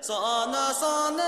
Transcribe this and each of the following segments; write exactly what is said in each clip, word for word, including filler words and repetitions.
སོང་ན་སོང་ན།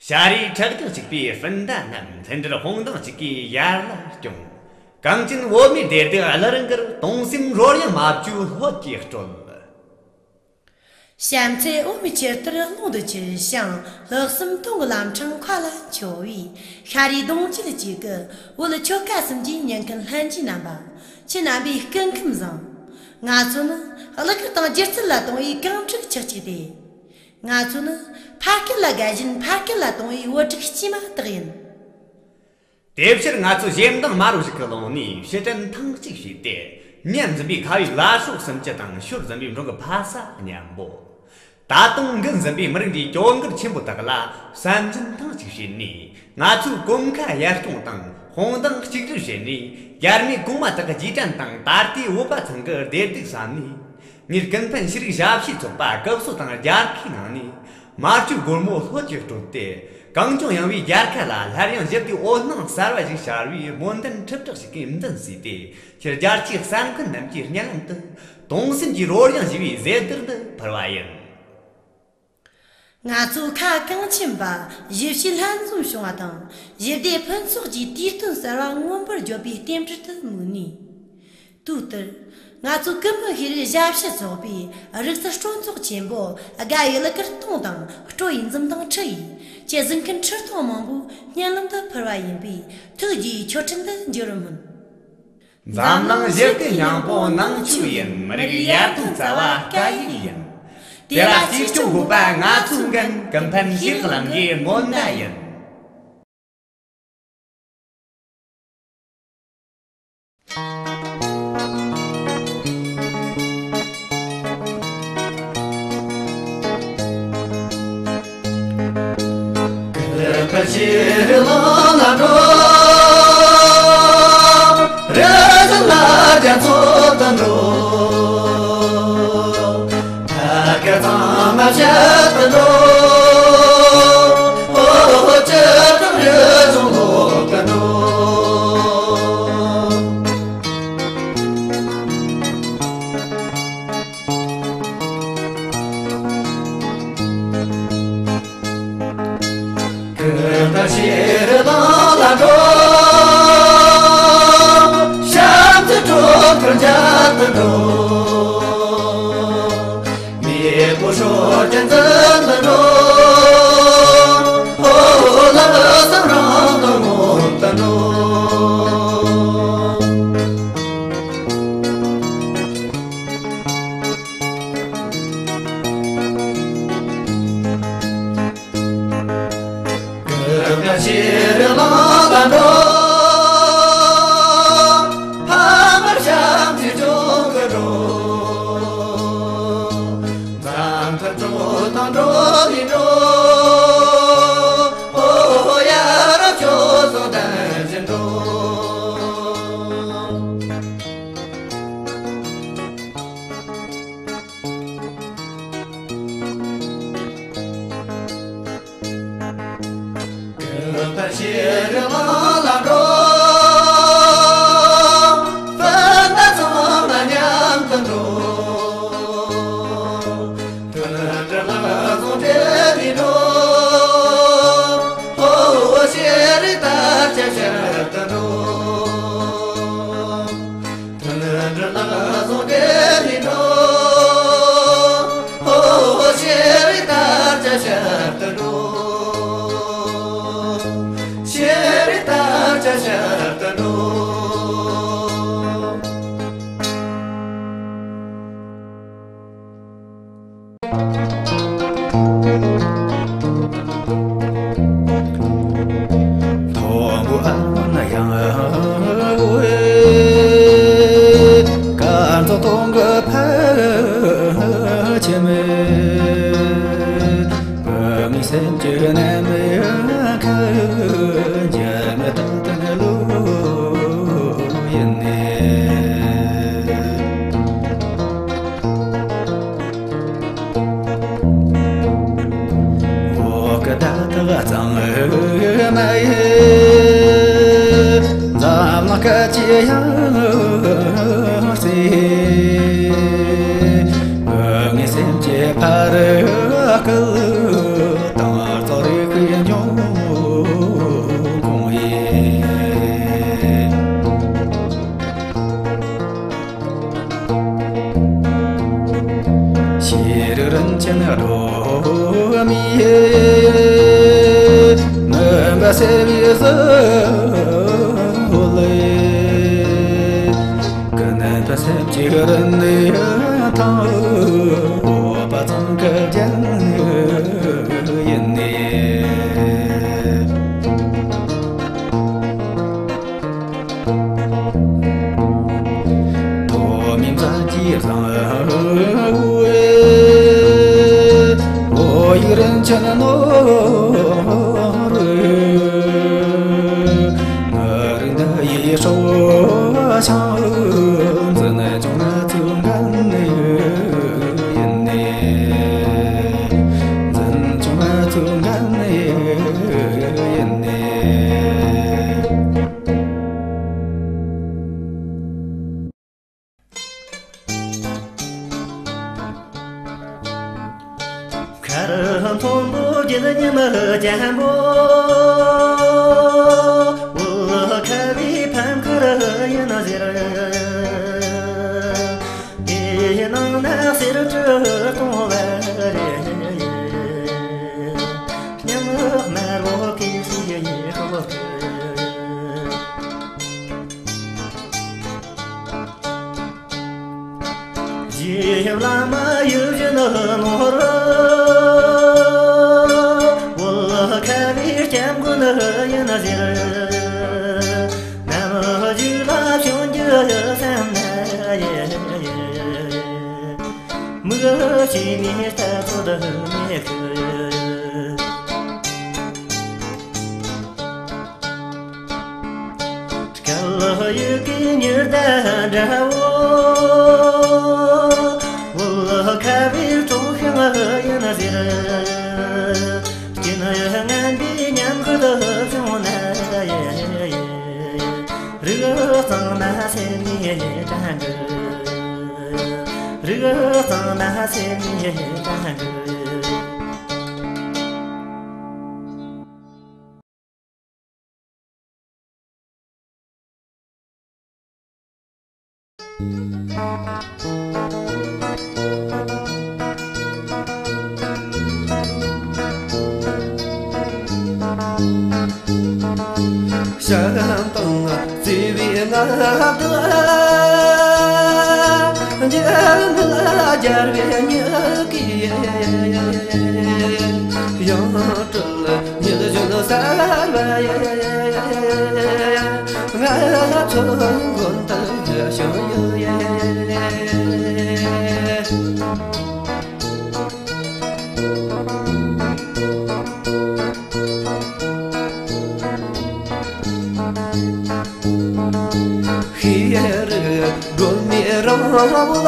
ཤ་རུས་ཁྲག་རྒྱུད་གཅིག་པའི་སྤུན་ཟླ་རྣམས། མཐུན་སྒྲིལ་དཔུང་གདང་གཅིག་གིས་ཡར་ལ་སྐྱོང་། གངས་ཅན་བོད་མིའི་བདེ་སྡུག་གླུ་རུ་འགུལ། གཏོང་སེམས་རོལ་དབྱངས་རྨ་བྱའི་ལྷོད་ཀྱིས་དཀྲོལ། བྱམས་བརྩེ་འོ་མའི་ཆུ་གཏེར་ཀློང་དུ་གྱུར་ཞིང་། ལྷག་བསམ་སྟོང་གི་ལམ་འཕྲང་མཁའ་ལ་འཕྱོ་བའི། ཤ་རུས་གདུང་བརྒྱུད་གཅིག་གི་བོད་ཆོལ་ཁ་གསུམ་གྱི་ཉེན་ཁའི་ལྷན་རྒྱས་རྣམ་པ། ཁྱེད་རྣམ་པའི་སྐུ་ཁམས་བཟང་། ང་ཚོ་ནི་གླུ་གར་དང་སྒྱུ་རྩལ་ལ་གཏོང་བའི་གང་ཕྲུག་ཆག་ཅིག་སྟེ། ང་ཚོ་ནི་ཕ་སྐད་ལ་དགའ་བཞིན་ཕ་སྐད་ལ་གཏོང་བའི་བུ་ཕྲུག་དཀྱུས་མ་དག་ཡིན། དེ་ཕྱིར་ང་ཚོས་གཞས་གདངས་དམར་པོ་ཞིག་གི་ཀློང་ནས་ཕྱིར་དྲན་ཐེངས་གཅིག་བྱས་ཏེ། ཉིན་འཛིན་པའི་ཁ་བའི་ལ་ཕྱོགས་སུམ་ཅུ་དང་ཤུལ་འཛིན་པའི་འབྲོང་གི་ཕ་ས་གཉན་པོ། ད་དུང་འགུལ་འཛིན་པའི་མི་རིགས་འདིའི་སྐྱོ་གར་ཆེན་པོ་དག་ལ་བསམ་འཆར་ཐེངས་གཅིག་བྱས་ནས། ང་ཚོས་གོམ་ཁ་ཡར་སྐྱོང་དང་དཔུང་གདང་གཅིག་སྒྲིལ་བྱས་ནས། རྒྱལ་མི་གོང་མ་དག་གི་རྗེས་དྲན་དང་། ད་ལྟའི་བོད་པ་ཚང་གི་བདེ་སྡུག་བསམ་ནས། ངས་ཀུན་ཕན་ཤེས་རིག་ཞབས་ཞུའི་ཚོགས་པ་སྐུ་གཟུགས་དང་རྒྱལ་ཁའི་ངང་ནས། རྨ་བྱའི་སྒོར་མོ་ལྷོད་ཀྱིས་དཀྲོལ་ཏེ། གངས་ལྗོངས་ཡངས་པའི་རྒྱལ་ཁ་ལ། སླར་ཡང་ཞི་བདེའི་འོད་སྣང་གསར་བ་ཞིག་ཤར་བའི་སྨོན་འདུན་ཁྲི་ཕྲག་ཞིག་གིས་འདུན་བསུས་ཏེ། ཁྱེད་རྒྱལ་སྤྱིའི་གསར་འགོད་རྣམས་ཀྱི་སྙན་ལམ་དུ། གཏོང་སེམས་ཀྱི་རོལ་དབྱངས་ཞུ་བའི་ཟློས་གར་འདི་ཕུལ་བ་ཡིན། ང་ཚོ་ཁ་གངས་ཅན་པ་གཞིས་བྱེས་ལྷན་འཛོམས་བྱུང་བ་དང་། ཞི་བདེ་ཕུན་ཚོགས་ཀྱི་དུས་སྟོན་གསར་བ་མངོན་པར་བརྗོད་པའི་རྟེན་འབྲེལ་དུ་དམིགས་ནས། དུས་ལྟར། ང་ཚོ་ཀུན་ཕན་ཤེས་རིག་ཞབས་ཞུ་ཚོགས་པའི་རིག་རྩལ་སྤྲོ་ཚོགས་ཆེན་པོ། དགའ་བའི་གླུ་གར་གཏོང་དང་སྤྲོ་བའི་འཛུམ་མདངས་འཁྲི་ཡིས། ཁྱེད་གཟིགས་མཁན་ཁྲི་སྟོང་མང་པོའི་སྙན་ལམ་དུ་ཕུལ་བ་ཡིན་པས། ཐུགས་རྗེའི་མཆོད་སྤྲིན་དུ་འགྱུར་རོ་སྨོན། འཛམ་གླིང་ཞི་བདེ་སྙིང་པོ་ནང་ཆོས་ཡིན། མི་རིགས་ཡར་ཐོན་རྩ་བ་སྐད་ཡིག་ཡིན། དེ་ལ་གཅེས་སྐྱོང་དགོས་པ་ང་ཚོའི་འགན། ཀུན་ཕན་ཤེས་རིག་ལམ་གྱི་སྨོན་ལམ་ཡིན། ཆེན་འགྲོ་མིའི་ནུས་པ་སེལ་བའི་གཟི་འོད་ལས། ཀུན་ཏུ་སེམས་ཀྱི་རིམ་ནས་ཐང་འོད་པ་ཚང་གི་རྒྱན་ཡིན་ནས། ཐོག་མའི་མཛད་རྗེས་བཟང་བོའི། བོད་ཡིག་རིན་ཆེན་ནོར་བུ། ང་རང་འདི་ཡི་སྲོག་ཤིང་འཛིན་སྐྱོང་ང་ཚོའི་འགན་ཡིན་ནས། འཛིན་སྐྱོང་ང་ཚོའི་འགན་ཡིན་ནས། མཁར་མཐོན་པོ་བརྒྱུད་ཉི་མ་རྒྱལ་པོ། བོད་ཁ་བའི་ཕམ་མཁར་ཡིན་ཟེར། དེའི་ནང་ན་གསེར་ཁྲི་སྟོང་བར། སྙིང་དམར་བོ་གེ་སའི་ཡུལ་གྲུ། རྗེ་བླ་མ་ཡིད་བཞིན་ནོར་བུ། བོད་ཁ་བའི་སྐྱབས་མགོན་ཡིན་ཟེར། ནམ་ཞིག་ལ་བྱོན་རྒྱུ་བསམ་ན་ཡང་། མིག་ཕྱེ་ནས་ལྟ་ཚོད་མེད་གི། སྐད་ཡིག་གི་ཉི་ཟླ་འདྲ་བོ། བོད་ཁ་བའི་སྲོག་ཤིང་ཡིན་ཟེར། རྐྱེན་ངན་པའི་ཉམས་རྒུད་བྱུང་ན་ཡང་། རིགས་གཙང་མ་སེམས་ནས་དྲན་དགོས། རིགས་གཙང་མ་སེམས་ནས་དྲན་དགོས། བྱམས་དང་བརྩེ་བའི་མངའ་བདག་འཇིགས་མེད་རྒྱལ་བའི་མྱུ་གུ་ཡིན། ཡང་སྤྲུལ་ཉིད་བཞིན་གསལ་བ་ཡིན། ང་ཚོ་མགོན་དུ་བྱོན་ཡོད། ཤེས་རིག་སྒྲོན་མེ་རིང་བོ་ལ།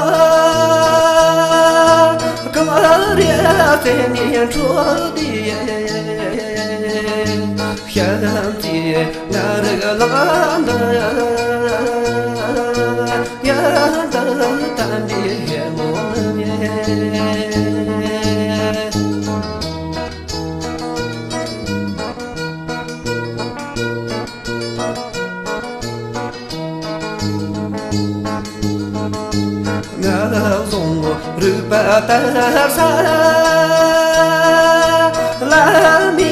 གངས་རིའི་རྩེ་ནས་འཕྲོས་ཏེ། བྱམས་བརྩེའི་ང་རིག་ལམ་འདི། ཡང་དག་དམ་པའི་ངོ་བོ་ཡིན། ངག་རྫོང་རིག་པ་དར་ས། བླ་མའི་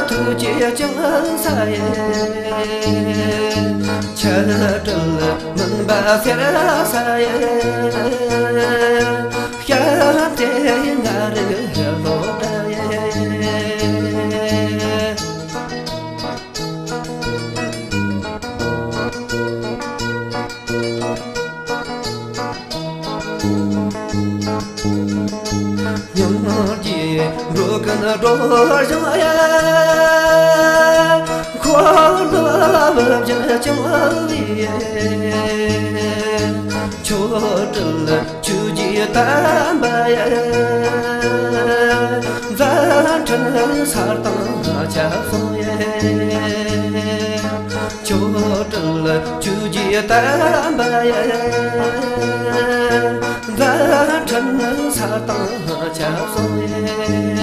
ཐུགས་ཀྱི་བཅངས་ས་ཡིན། ཆོས་སྒྲུབ་མུན་པ་སེལ་ས་ཡིན། བྱམས་བརྩེ་ང་རིག་སློབ་གྲྭ་ཡིན། སྙིང་རྗེ་འགྲོ་ཀུན་སྒྲོལ་ཞིང་ཡལ། འཁོར་ལོ་བུ་བཞིན་བཅིངས་པའི། ཆོ་འཕྲུལ་ཆོས་ཀྱི་དམ་པ་ཡིན། མཛད་འཕྲིན་གསར་དང་ཆབ་གསུམ་ཡིན། ཆོ་འཕྲུལ་ཆོས་ཀྱི་དམ་པ་ཡིན། མཛད་འཕྲིན་གསར་དང་ཆབ་གསུམ་ཡིན།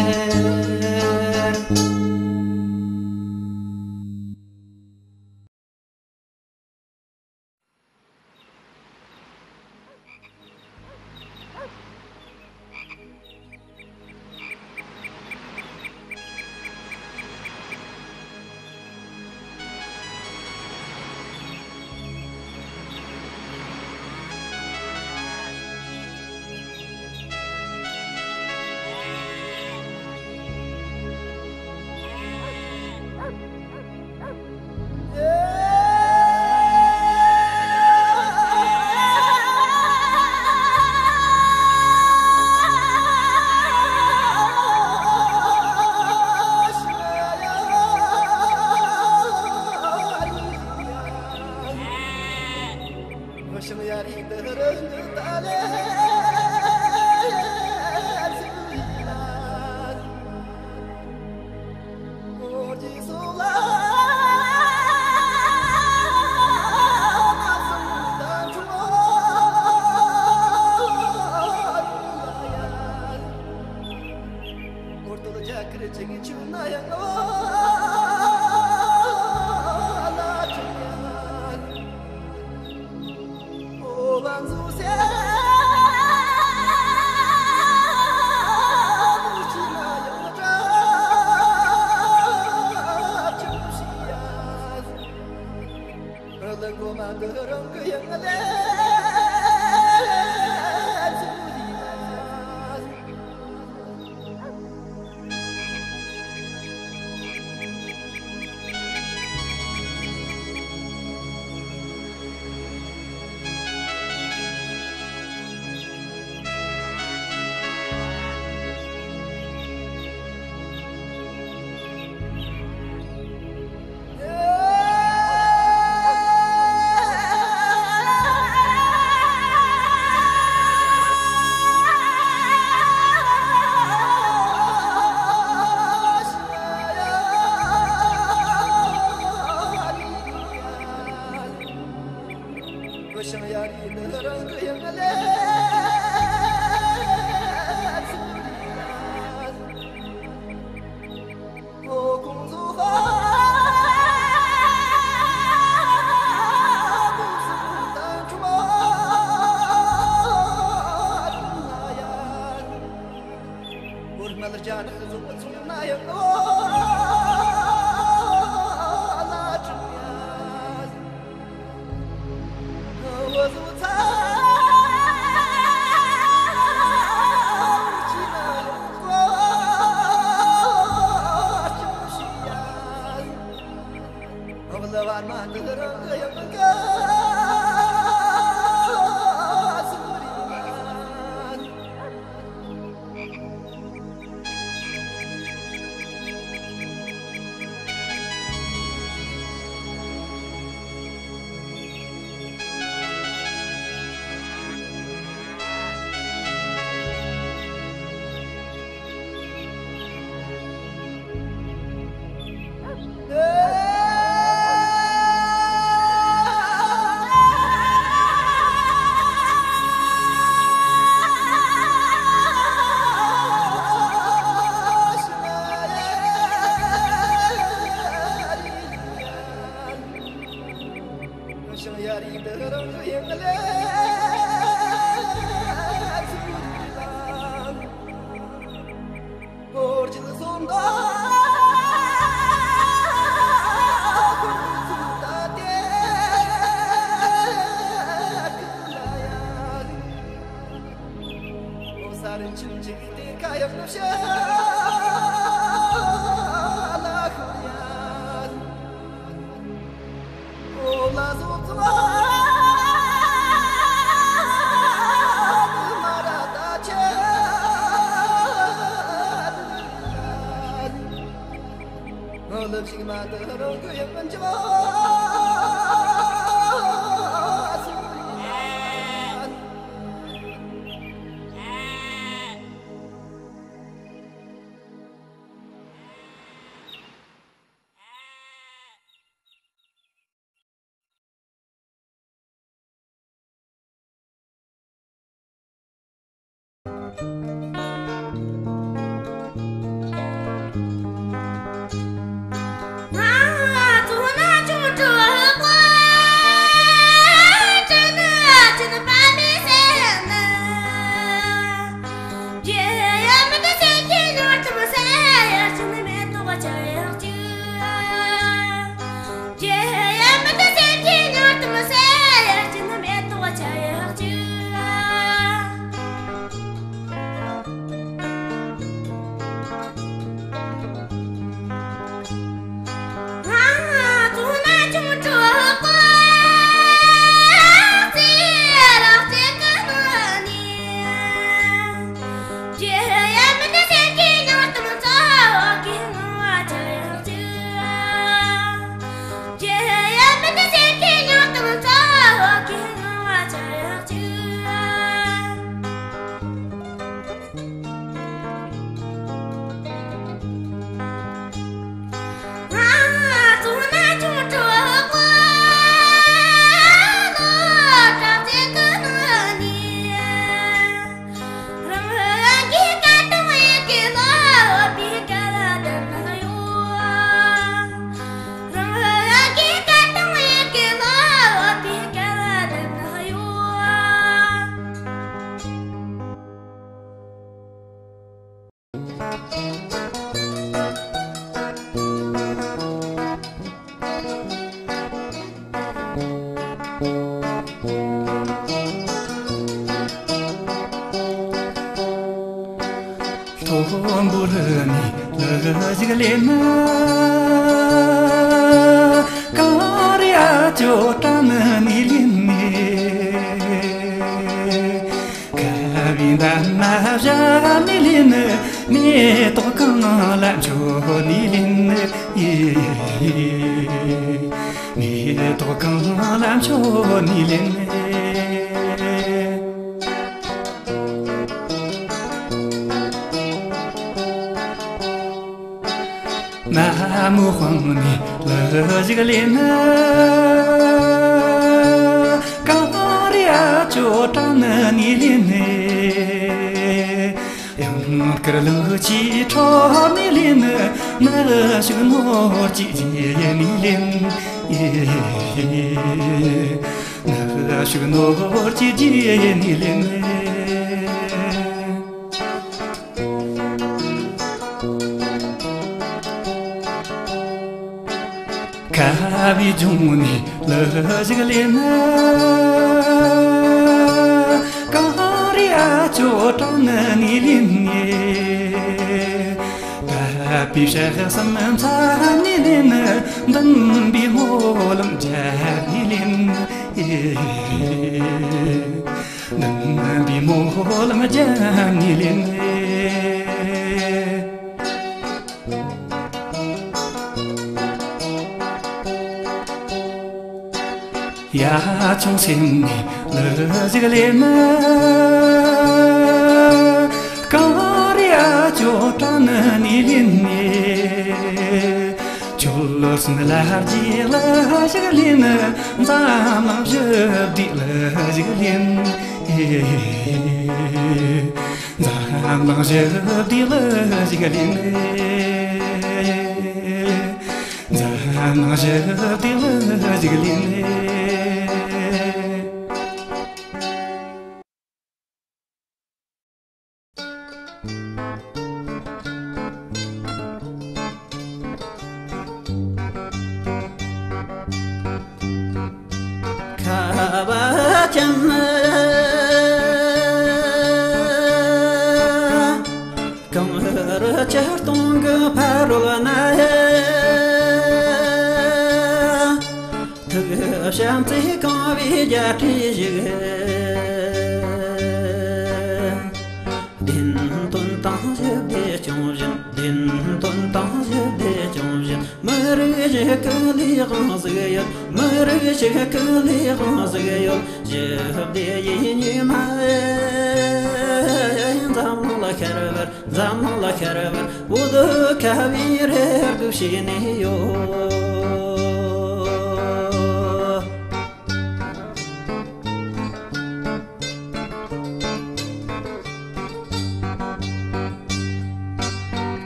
མཐོན་པོ་རི་ནས་ལི་ཞིག་ལེན་ན། གངས་རི་ཨ་ཅོ་བྲག་ནི་ནས་ལེན་ནས། ཁ་བའི་འདབ་མ་བཞད་ནས་ལེན་ནི། མེ་ཏོག་གངས་ལ་འཕྱོ་ནས་ལེན་ནི། མེ་ཏོག་གངས་ལ་འཕྱོ་ནས་ལེན་ནི། ན་མོ་དཔང་ནས་ལི་ཞིག་ལེན་ན། གངས་རི་ཨ་ཅོ་བྲག་ནི་ནས་ལེན་ནི། གཡང་དཀར་ལུག་ཅིག་ཁྲོད་ནས་ལེན་ནི། ནུ་ཞིག་ནོར་གྱི་རྗེས་ནས་ལེན་ནི། ནུ་ཞིག་ནོར་གྱི་རྗེས་ནས་ལེན་ནི། བའི་ལྗོངས་ནས་གླུ་ཞིག་ལེན། གངས་རི་ཨ་ཅོ་བྲག་ནི་ནས་ལེན་ངེ། དད་པའི་ཕྱག་གསུམ་མཚམས་ནས་ལེན། འདུན་པའི་སྨོན་ལམ་རྒྱབ་ནས་ལེན། འདུན་པའི་སྨོན་ལམ་རྒྱབ་ནས་ལེན། ཡ་ཆུང་སེམས་ནས་གླུ་ཞིག་ལེན། གངས་རི་ཨ་ཅོ་བྲག་ནི་ནས་ལེན་ནས། ཁྱོད་སེམས་ལ་རྒྱུས་གླུ་ཞིག་ལེན། འཛམ་གླིང་བཞི་བདེ་གླུ་ཞིག་ལེན། འཛམ་གླིང་བཞི་བདེ་གླུ་ཞིག་ལེན། འཛམ་གླིང་བཞི་བདེ་གླུ་ཞིག་ལེན། ཁ་བ་ཅན། གངས་རི་ཆེ་སྟོང་གི་ཕ་རོལ་ན། ཐུགས་བྱམས་བརྩེས་གང་བའི་རྒྱལ་སྲས་ཞིག། བདེན་དོན་དང་ཞི་བདེ་སྐྱོང་བཞིན། བདེན་དོན་དང་ཞི་བདེ་སྐྱོང་བཞིན། མི་རིགས་ཞིག་གི་ལས་དབང་ཟིག་ཡོད། མི་རིགས་ཞིག་གི་ལས་དབང་ཟིག་ཡོད། ཞི་བདེ་ཡི་ཉི་མ། འཛམ་གླིང་ལ་ཤར་བར། འཛམ་གླིང་ལ་ཤར་བར། བོད་ཁ་བའི་རེ་སྒུག་བྱས་ནས་ཡོད།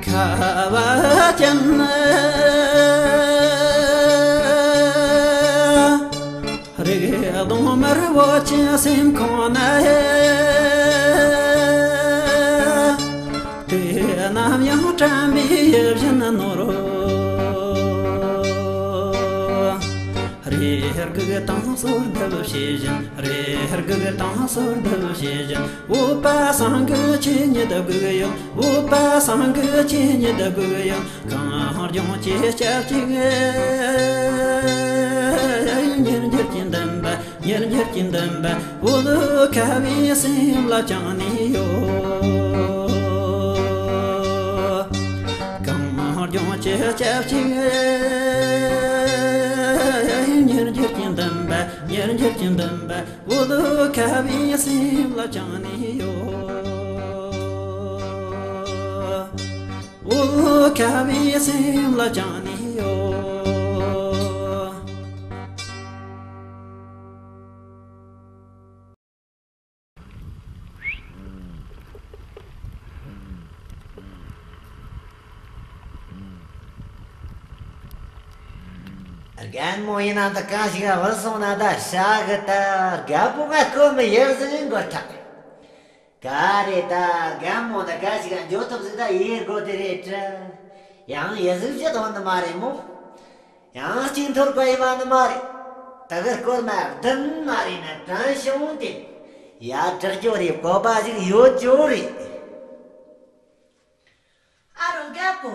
ཁ་བ་ཅན། རིག་གདོང་དམར་བོ་ཆེ་སེམས་ཁོང་ན། དེ་ནམ་ཡང་དྲན་པའི་ཡིད་བཞིན་ནོར། རེ་སྒུག་དང་གསོལ་འདེབས་བྱེད་བཞིན། རེ་སྒུག་དང་གསོལ་འདེབས་བྱེད་བཞིན། བོད་པ་སངས་རྒྱས་ཆོས་ཉིད་དགོས་ཡོད། བོད་པ་སངས་རྒྱས་ཆོས་ཉིད་དགོས་ཡོད། གངས་ལྗོངས་ཀྱི་སྐྱབས་གཅིག། ཉིན་འགྱུར་གྱི་འདུན་པ། ཉིན་འགྱུར་གྱི་འདུན་པ། བོད་ཁ་བའི་སེམས་ལ་བཅངས་ནས་ཡོད། གངས་ལྗོངས་ཀྱི་སྐྱབས་གཅིག། ཉིན་འགྱུར་གྱི་འདུན་པ། ཉིན་འགྱུར་གྱི་འདུན་པ། བོད་ཁ་བའི་སེམས་ལ་བཅངས་ནས་ཡོད། བོད་ཁ་བའི་སེམས་ལ་བཅངས་ནས་ཡོད། རྒན་མོ་ཡིན་ན་འདི་གང་ཞིག་བུད་སོང་ན། ད་ཧྲ་གི། ད་རྒད་པོ་ང་སྐོམ་མི་ཡག་ཟིག་འགོར་ཐལ། ག་རེ། ད་རྒན་མོ་འདི་ག་ཞིག་འགྱོ་ཐུབ་ཟིག། ད་ཡེ་དགོས་དེ་རེད་དྲ། ཡང་ཡེ་ཟིག་བྱེད་དོན་ནི་མ་རེད་མོ། ཡང་གཅིག་འཐོར་དགོས་ཡི་བ་ནི་མ་རེད། ད་གི་སྐོར་མ་བདུན་མ་རེད་ན་དྲན་བྱུང་དེ། ཡ་དྲག་རྒྱུ་རེད། བཀོད་པ་ཞིག་ཡོད་རྒྱུ་རེད། ཨ་རོ་རྒད་པོ།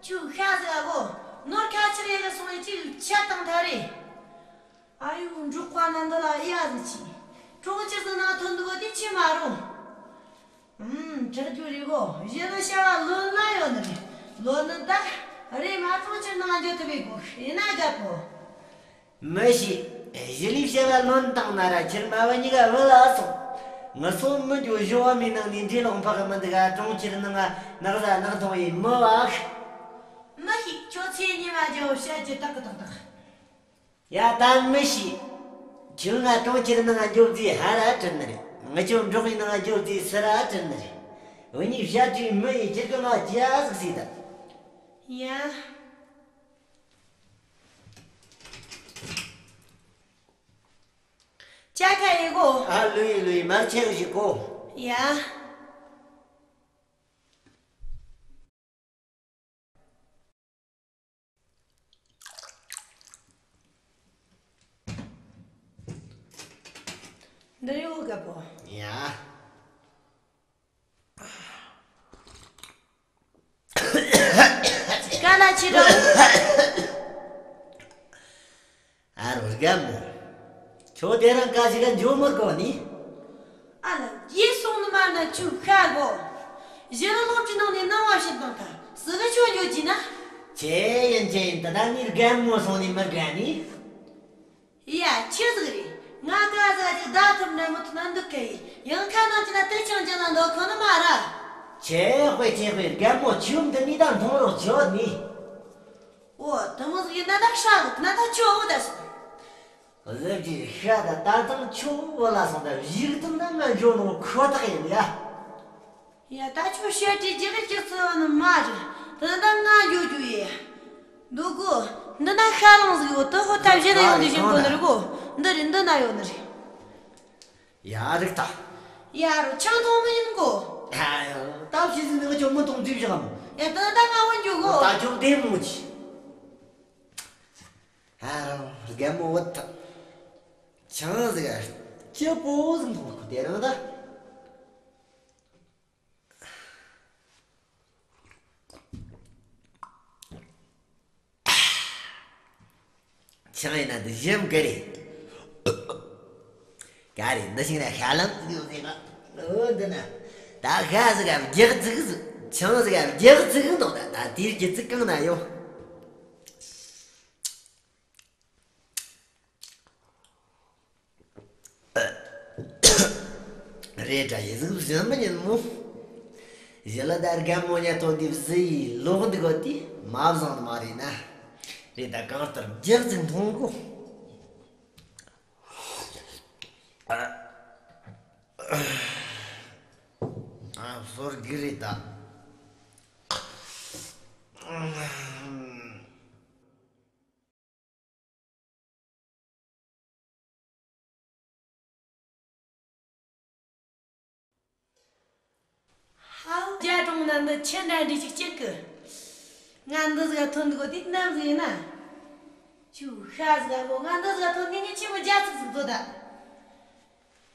ཁྱོད་ཤ་ཟ་གོ། ནོར་ཁ་ཆེར་ཡེ་གི་སོང་ཡི་ཅིག་ཆད་དང་ཐ་རེ། ཨ་ཡུ། འབྲོག་པ་ན་འདི་ལ་ཡ་ཟིག་ཆི། གྲོང་ཁྱེར་ཟིག་ནང་ཐོན་འདུག་གོ་དེ་ཆི་མ་རུང་། ཨུམ། དྲག་རྒྱུ་རེད་གོ། གཞན་ལ་བྱ་བ་ལོན་ལ་ཡོད་ནི་རེད། ལོན་ནི་ད་རེས་མ་གྲོང་ཁྱེར་ནང་འགྱོ་ཐུབ་པའི་གོ་ཡིན་ན་རྒད་པོ། མི་ཤེས། གཞི་ལས་བྱ་བ་ལོན་བཏང་ན་ར་ཁྱེར་མ་བུ་གཉིས་ཀ་བུད་ལ་སོང་། ངུ་སོང་མི་འགྱོ། གཞོན་བ་མའི་ནང་ནས་འདྲེ་ལོག་འཕགས་མི་འདུག་ག། གྲོང་ཁྱེར་ནང་ང་ནག་ཟ་ནག་འཐུང་ཡིན་མི་བ། མི་ཤེས། ཁྱོད་ཚེ་ཉི་མ་རྒྱལ་བོ་བཤད་རྒྱུ་ཏག་གི་ཏག་ཏག། ཡ་ད་མི་ཤེས། ཁྱོད་ང་གྲོང་ཁྱེར་ནང་ང་འགྱོ་རྩིས་ཧ་ར་དྲན་ནི་རེད། ངུ་ཁྱོད་འབྲོག་པའི་ནང་ང་འགྱོ་རྩིས་སུ་ར་དྲན་ནི་རེད། བུ་གཉིས་བཤད་རྒྱུའི་མི་ཡི་ཁྱེར་གི་ང་ཅི་ཟིག་ཟིག་ད། ཡ། ཅ་ཁ་ཡི་གོ། ཨ། ལོས་ཡི་ལོས་ཡི། མར་ཆེ་གི་ཞིག་གོ། ཡ། འདི་ཡོད་རྒད་པོ། ཡ། དཀའ་ལས་ཆེ་དྲགས། ཨ་རོ་རྒད་མོ། ཁྱོད་དེ་རིང་ག་ཞིག་ག་འགྱོ་མི་དགོས་ནི། ཨ་ལ། ཡིད་སོང་ནི་མ་ན་ཆུ་ཤ་གོ། གཞི་ལ་སློབ་གྲྭའི་ནང་ནས་སྣང་བ་བྱིན་བཏང་ཐལ། སུ་ལ་ཆོ་འགྱོ་གྱི་ན། ཆེ་ཡིན་ཆེ་ཡིན། ད་ལྟ་ངའི་རྒད་མོ་སོང་ནི་མི་དགའ་ནི། ཡ། ཆི་ཟིག་རེད། ང་ག་ཟིག་ཅིག་བདའ་ཐུབ་ན་མི་ཐུབ་ན་འདུག་གི་ཡིན། ཡང་ཁ་ནང་ཅི་ན་དེ་ཆང་ཅན་ལ་འདོད་ཁོ་ནི་མ་ར། ཆེ་དཔེ་ཆེ་དཔེ། རྒད་མོ་ཆུ་འདི་ནི་ད་འཐུང་རོགས་ཆོད་ནི། འོ། དེ་མོ་ཟིག་ཡིན་ན་ད་ཧྲ་གི་ན་ད་ཆོ་འོ་ད་སོང་། གཟི་བརྗིད་ཤ་ད་ད་ཐང་ཆོ་བོ་ལ་སོང་ད་བཞུགས་དུས་ན་ང་འགྱོ་ནོ་ཁོ་ཐག་ཡིན་ཡ། ཡ། ད་ཁྱོད་བཤད་གྲྭའི་རྒྱུ་གི་རྒྱུ་ཚོ་ནི་མ་རེད། དེ་ད་ང་འགྱོ་རྒྱུ་ཡིན། འདུག་གོ། འདི་ན་ཤ་རང་ཟིག་ཡོད། དེ་ཧོ་ཐབས་གཞན་ན་ཡོང་དུས་ཞིམ་གོ་ནི་རེད་གོ། འདི་རེད། འདི་ན་ཡོད་ནི་རེད། ཡ། རིག་ད། ཡ་རོ། ཆང་འཐུང་མི་ཡིན་གོ། ཨ་ཡོ། ད་ཕྱི་ཟིག་ནི་ང་ཁྱོད་མི་འཐུང་དུས་བཞག་མོ། ཡ། དེ་ད་ང་འོན་འགྱོ་གོ། ད་ཁྱོད་བདེ་མོ་གྱིས། ཨ་རོ། རྒད་མོ་བུད་ཐལ། ཆང་ཟིག་སྐྱིད་པོ་ཟིག་འཐུང་གོ་དེ་རིང་ད། ཆང་ཡིན་ན་འདི་ཞིམ་གི་རེད། ག་རེ། འདི་ཞིག་ན་ཤ་ལམ་ཟིག་ཡོད་ཟེར་ན། འོ་འདི་ན། ད་ཤ་ཟིག་ག་རྒྱག་ཙིག་ཟིག་ཆང་ཟིག་ག་རྒྱག་ཙིག་འདུག་ད་ད་དེའི་རྒྱུ་ཙིག་གང་ན་ཡོད། རེད་དྲ། ཡི་ཟིག་བཟོད་མི་ཉན་མོ། གཞི་ལ་ད་རྒན་མོ་ཉལ་ཐོག་འདི་བཟི་ཡི་ལོག་འདུག་གོ་དེ་མ་བཟང་ནི་མ་རེད་ན། རེད་ད། གང་ལྟར་རྒྱག་ཙིག་འཐུང་གོ། ཨ། ཟོར་གི་རེད་ད། ཧའོ། རྒྱ་གྲོང་ན་འདི་ཆི་འདྲ་འདྲ་ཞིག་སྐྱིད་གི། ང་འདི་ཟིག་ཐོན་འདུག་གོ་དེ་ནམ་ཟིག་ཡིན་ན། ཆུ་ཤ་ཟིག་གོ། ང་འདི་ཟིག་ཐོན་ངེད་གཉིས་ཆི་མོ་རྒྱ་ཚིག་ཟིག་བཟོ་ད།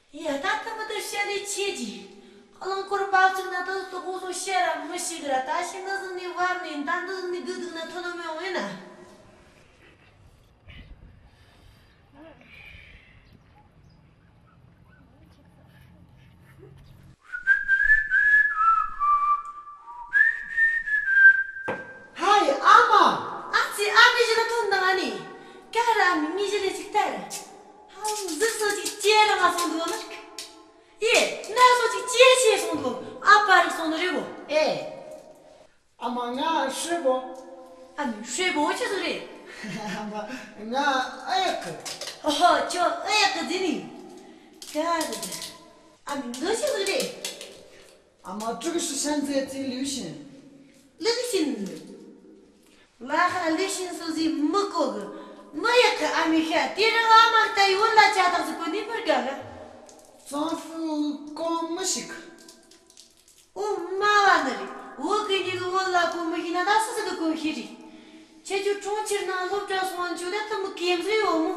ཡ། ད་ལྟ་མི་དེ་བཤད་ལས་ཆེ་གི། རླངས་འཁོར་བབ་ཚིག་ན་ད་དུ་ལྟོ་གོ་སོང་བཤད་ར་མི་ཤེས་གི་ར། ད་ཤི་ན་ཟིན་ནས་བབ་ནས་ད་འདི་ཟིན་ནས་སྡུག་སྡུག་ན་ཐོན་ནོ་མི་འོང་ཡིན་ན། ཧའི་ཨ་མ། ཨ་ཙི། ཨ་མའི་གཞི་ལ་ཐོན་དང་ཨ་ནི། ཀ་ར་ཨ་མའི་མི་གཞི་ལ་ཅིག་ལྟ་ར། ཧམ། གཟུགས་སོ་ཅིག་ཅེ་རང་ང་སོང་འདུག་ནི། ཡེ། ན་སོ་ཅིག་ཅེ་ཆེ་སོང་འདུག་ཨ་ཕ་རིག་སོང་ནི་རེད་གོ། ཨེ། ཨ་མ་ང་ཧྲེ་བོ། ཨ་མའི་ཧྲེ་བོ་ཆི་ཟིག་རེད། ཨ་མ་ང་ཨ་ཡག་གི། ཨོ་ཧོ། ཁྱོད་ཨ་ཡག་གི་ཟེར་ནི། ཀ་ར་ད། ཨ་མའི་འདི་ཆི་ཟིག་རེད། 阿毛这个是现在最流行。 ལེགས་ཤིན། ལ་ཧ་ལེགས་ཤིན་སོ་ཟིག་མི་གོ་གི། མི་ཡག་གི་ཨ་མའི་ཤ། དེ་རིང་ཨ་མ་ལྟ་ཡི་བུ་ལ་ཅ་དག་ཟིག་གོན་ནི་མི་དགའ་གི། ཙང་ཧྥུ་གོ་མི་ཤེས་གི། འོ་མ་བ་ནི་རེད། བུ་གི་ཉིད་གི་བུ་ལ་གོ་མི་ཤེས་ན་ད་སུ་ཟིག་གི་གོ་ཤེས་རེད། ཁྱེད་ཚོ་གྲོང་ཁྱེར་ནང་སློབ་གྲྭ་སོང་ཆོག་ད་ད་མི་ཀེམ་ཟིག་ཡོད་མོ།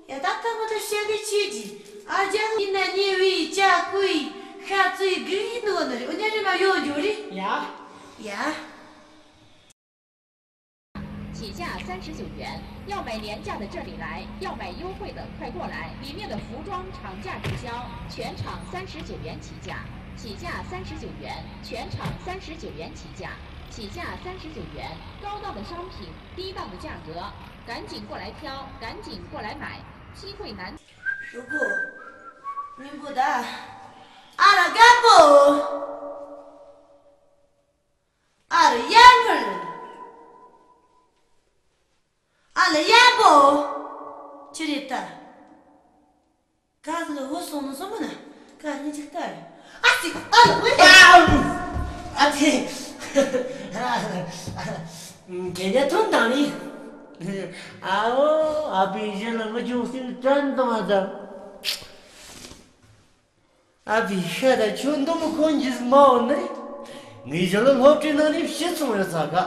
ཡ། ད་ད་མི་ད་བཤད་ལས་ཆེ་གི། ཨ་རྒྱ་ཡིན་ན་ཉེ་བའི་ཅ་ཀུའི་ཤ་ཙུའི་གི་ཡིན་ནོ་ནི་རེད། འོ་ཉ་རེ་མ་ཡོང་འགྱོ་རེད། ཡ། ཡ། 起价三十九元，要买廉价的这里来，要买优惠的快过来。里面的服装厂家直销，全场三十九元起价，起价三十九元，全场三十九元起价，起价三十九元，高档的商品，低档的价格，赶紧过来挑，赶紧过来买，机会难。如果您不打，阿拉干部。 ཨ་ར་ཡར་འཕུར། ཨ་ལ་ཡར་པོ། ཅི་རེད་ད། ག་ཟིག་བུད་སོང་ནི་སོང་མིན་ན། ག་རེ་ཅིག་ལྟ་རེད། ཨ་ཙི། ཨ་ལ་ཝེ། ཨ་ཙི། ཁྱེད་ཉིད་ཐོན་དང་ནི། ཨའོ། ཨ་ཕའི་གཞི་ལ་མི་ཆུང་སེམས་དྲན་དང་ཨ་ཙི། ཨ་ཕའི་ཤ་ད་ཁྱོད་འདི་མོ་གོན་རྒྱུ་ཟིག་མ་འོང་ནི་རེད། ངའི་གཞི་ལ་སློབ་གྲྭའི་ནང་ནས་ཕྱི་ཚོང་ཡོད་ས་ག་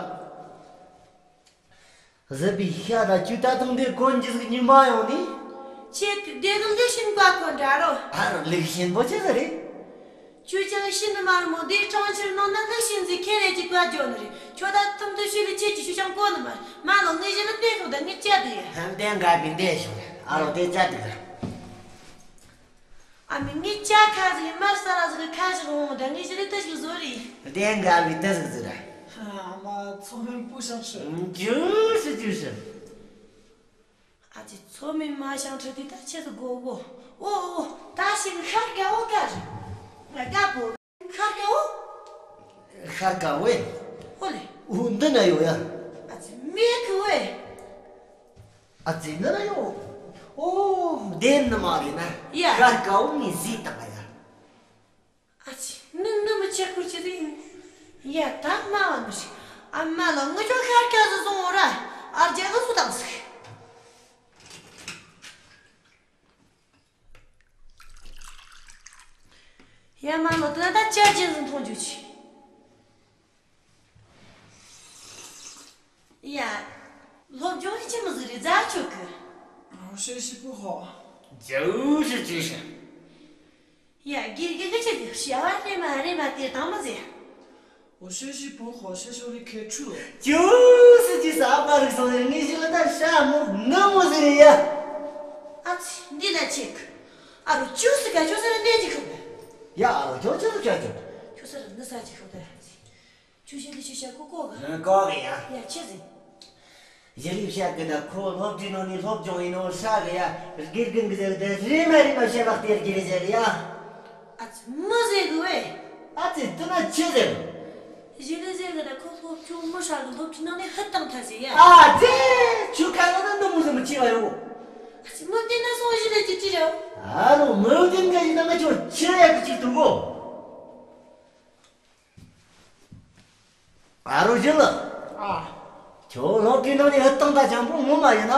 གཟི་པའི་ཤ་ད་ཁྱོད་ད་དུང་འདི་གོན་རྒྱུ་ཟིག་ཉི་མ་ཡོང་ནི། ཁྱེད་ཀྱི་སྡེ་གི་ལུགས་ཤིན་བཀའ་ཁོ་འདྲ་རོ། ཨ་རོ། ལུགས་ཤིན་པོ་ཆི་ཟིག་རེད། ཁྱོད་ཅག་ཤིན་ནི་མ་རེད་མོ། སྡེ་གྲོང་ཁྱེར་ནང་ན་ལུགས་ཤིན་ཟིག་ཁེ་རེ་ཅིག་བཀའ་བརྗོད་ནི་རེད། ཁྱོད་ད་ཐུམ་དུ་ཤི་ལི་ཁྱེད་ཀྱི་ཤུ་ཤང་གོ་ནི་མ་རེད། མ་ལོ་ངས་ཤི་ལི་བལྟས་ཤོག་ད་ངས་བཅད་དུ་ཡ། ཧམ་བདེན་འགའ་བི་འདས་ཤོག་ཨ་རོ་དེ་བཅད་དུ་ག་ཨ་མི་ངས་བཅད་ཁ་ཟིག་མར་ས་ར་ཟིག་ཁ་ཞིག་འོང་ད་ངས་ཤི་ལི་ད་ཞིག་བཟོ་རེད། བདེན་འགའ་བི་ད་ཟིག་ཟིག་ར། ཨ་མ་ཚོ་མིན་པུ་ཤང་ཧྲི། ཇུ་ཧྲི་ཇུ་ཧྲི། ཨ་ཙི། ཚོ་མིན་མ་ཤང་ཁྲི་དེ་ད་ཆི་ཟིག་དགོ་གོ། ཨོ་ཨོ། ད་ཞིག་ཤར་དགའ་བོ་ག་རེད། ང་དགའ་པོ། ཤར་དགའ་བོ། ཤར་དགའ་བོ། ཨོ་ལེ། ཨོ་འདི་ན་ཡོད་ཡ། ཨ་ཙི། མེད་གི་བོ། ཨ་ཙི། འདི་ན་ཡོད། ཨོ་བདེན་ནི་མ་རེད་ན། ཡ། ཤར་དགའ་བོ་ངས་ཟིག་བཏང་ཡ། ཨ་ཙི། ནི་ནི་མི་ཆེ་ཁུར་ཆེ་ཟིག་ཡིན། ཡ་ད་མ་བ་ནི་ཞིག་ཨ་མ་ལོ་ངི་ཅོ་ཤར་སྐྱ་ཟི་སོང་ར། ཨར་རྒྱ་གི་སུ་དང་ཟིག་ཡ་མ་ལོ་དེ་ད་ཅར་ཅན་ཟིག་མཐོང་རྒྱུ་ཆི། ཡ། སློབ་སྦྱོང་ཡི་ཆི་མི་ཟིག་རེད་རྫ་ཆོད་གི། ཨོ་ཧྲེ་ཞི་པུ་ཧོ། ཇའུ་ཧྲི་ཅི་ཧྲི། ཡ། དགེ་རྒན་གི་ཆི་གི་བྱ་བ་རེ་མ་རེ་མ་དེ་དང་མི་ཟེར། ཨོ་ཧྲེ་ཞི་པུ་ཧོ་ཧྲེ་ཞོ་རི་ཁེ་ཁྲུ། ཇུ་སི་ཅི་ས་པ་རིག་སོང་ཟེར། ངས་ཞི་ལ་ད་ཧྲ་མོ་ནི་མོ་ཟེར་ཡ། ཨ་ཙི། འདི་ན་ཆེ་གི། ཨ་རོ་ཇུ་སི་ག་ཇུ་སི་ར་ནེ་ཅི་ཁུ། ཡ། ཨ་རོ་ཇུ་ཇུ་ཇུ་ཇུ། ཇུ་སི་ར་ནི་ས་ཅི་ཁུ་ད། ཁྱོད་ཤེས་ལ་ཁྱོད་ཤ་ཁོ་ཁོ་གི། ཨ། ཁོ་གི་ཡ། ཡ་ཆི་ཟིག་ཞི་ལིའི་བཤད་གི་ད་ཁོ་སློབ་གྲྭའི་ནང་ནས་སློབ་སྦྱོང་ཡིན་ནོ་ཧྲ་གི་ཡ། དགེ་རྒན་གི་ཟེར་གི་ད་རེ་མ་རེ་མ་བཤད་པ་སྟེར་གི་རེད་ཟེར་གི་ཡ། ཨ་ཙི། མི་ཟེར་གི་བས། ཨ་ཙི། དེ་ན་ཆི་ཟེར། ཞི་ལི་ཟེར་གི་ད་ཁོ་སློབ་ཆུང་མི་ཧྲ་གི་སློབ་གྲྭའི་ནང་ནས་ཕུད་བཏང་ཐལ་ཟེར་ཡ། ཨ་ཙི། ཁྱོད་ཁ་ལ་ན་འདི་མོ་ཟིག་མི་ཆེ་བ་ཡོད། ཨ་ཙི། མི་བདེན་ན་སོང་ཞི་ལི་ཅི་ཅི་རེད། ཨ་རོ། མི་བདེན་ག་ཡིན་ན་ང་ཁྱོད་ཆི་ཡ་གི་ཅིག་ཏུ་གོ། ཨ་རོ་ཞི་ལི། ཨ། ཁྱོད་སློབ་གྲྭའི་ནང་ནས་ཕུད་བཏང་ད་ཅང་པོ་ངོ་མ་ཡིན་ན།